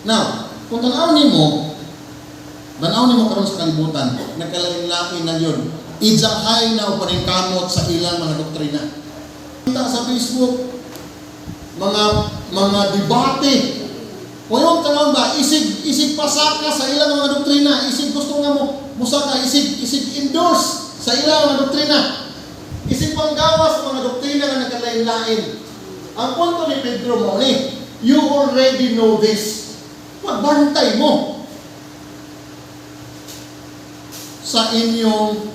Now, kung tanaw nimo karon sa kalibutan, nagkalain-lain na yun. Idyahay na o paningkamot sa ilang mga doktrina. Kita sa Facebook, mga debate. Kung yung tanaw ba, isig isig pasaka sa ilang mga doktrina, isig gusto nga mo musaka, isig isig endorse sa ilang mga doktrina. Isig panggawas sa mga doktrina nga nagkalain-lain. Ang punto ni Pedro mo ni, you already know this. Pagbantay mo sa inyong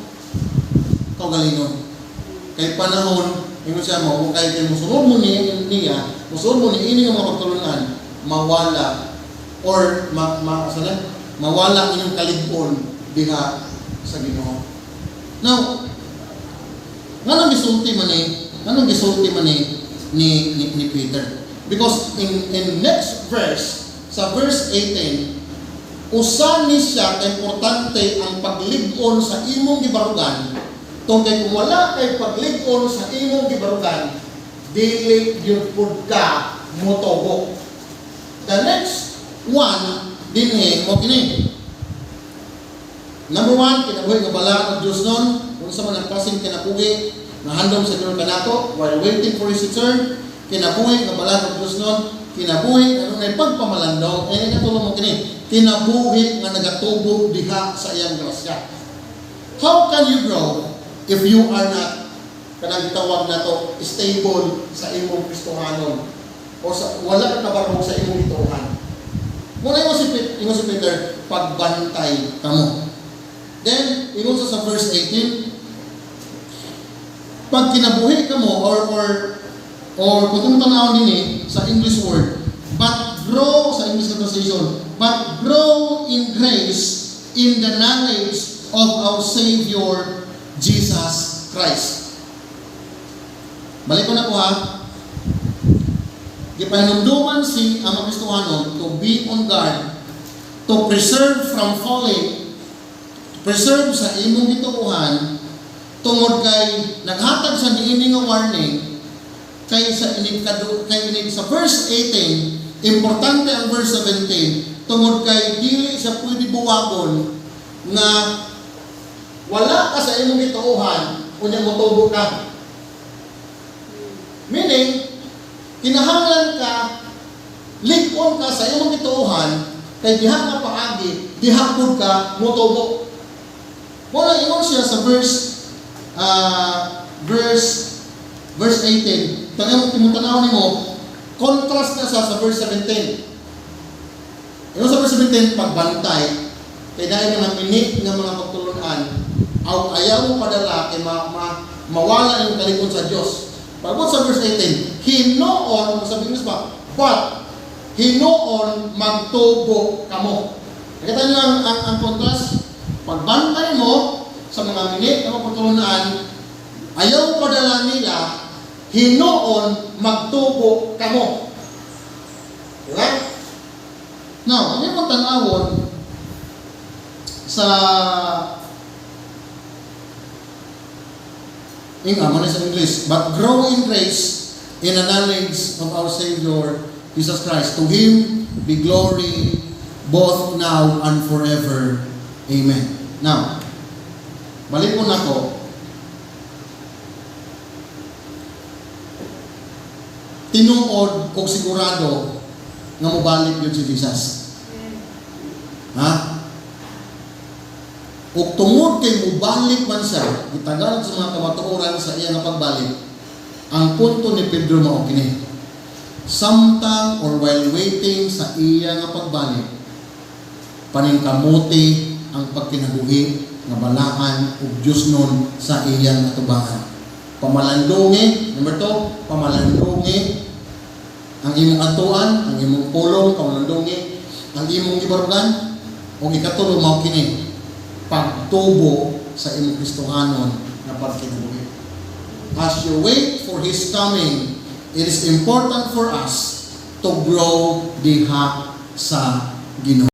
kaugalingon. Kay panahon, ingon siya mo, kung kay musunod mo ni niya, musunod mo ni ini nga mga pagtulunan, mawala or ma, ma sana, mawala ang inyong kalig-on diha sa Ginoo. Now, nganong gisulti man ni Peter? Because in next verse, sa verse 18, usa ni siya ka importante ang paglig-on sa imong gibarugan, tungkol kay kung wala kay paglig-on sa imong gibarugan, dili gyud pud ka motubo. The next one dinhi mo kini. Number one, kinabuhi nga balaan og Dios nun, unsa man ang klaseng kinabuhi nga handom sa Ginoo kanato while waiting for His return, kinabuhi nga balaan og Dios nun, kinabuhi nga dunay pagpamalandong, eh katulo mo kini, kinabuhi nga nagatubo diha sa iyang grasya. How can you grow if you are not kanang gitawag nato stable sa imong Kristohanon o sa wala ka kabarog sa imong gituohan? Muna ingon si Peter, pagbantay kamo. Then, ingon siya sa verse 18, pag kinabuhi kamo or kung tanaw nini sa English word, but grow sa English translation, but grow in grace in the knowledge of our Savior Jesus Christ. Balik ko na po ha. Gipahinumduman si ang mga Kristohanon to be on guard, to preserve from falling, to preserve sa imong gituohan, tungod kay naghatag sa niini nga warning kay sa inig kadu kay inig sa verse 18, importante ang verse 17 tungod kay dili siya pwede buwagon nga wala ka sa imong gituohan unya motubo ka. Meaning, kinahanglan ka lig-on ka sa imong gituohan kay diha nga paagi, diha pud ka motubo. Mo na ingon siya sa verse 18. Tanaw mo, tanaw nimo, contrast na siya sa verse 17. Ingon sa verse 17, pagbantay kay dahil nga minit nga mga pagtulunan aw ayaw mo padala kay mawala yung kalig-on sa Dios. Pagabot sa verse 18, hinuon, sa English pa, but hinuon magtubo kamo. Nakita niyo ang contrast? Pagbantay mo sa mga minit na pagtulunan, ayaw padala nila, hinuon magtubo kamo. Diba? Now, ang imong tanawon sa inga man sa English, but grow in grace in the knowledge of our Savior Jesus Christ. To Him be glory both now and forever. Amen. Now, balik ko na ko. Tinuod og sigurado nga mobalik yun si Jesus. Ha? Ug tungod kay mobalik man siya, gitagalog sa mga kamatuoran sa iya nga pagbalik, ang punto ni Pedro mao kini. Samtang or while waiting sa iya nga pagbalik, paningkamuti ang pagkinabuhi nga balaan ug Dios nun sa iyang atubangan. Pamalandungi, number 2, pamalandungi ang imong atuan, ang imong pulong, pamalandungi ang imong gibarugan, ug ikatulo mao kini, pagtubo sa imong Kristohanon na pagkinabuhi. As you wait for His coming, it is important for us to grow diha sa Ginoo.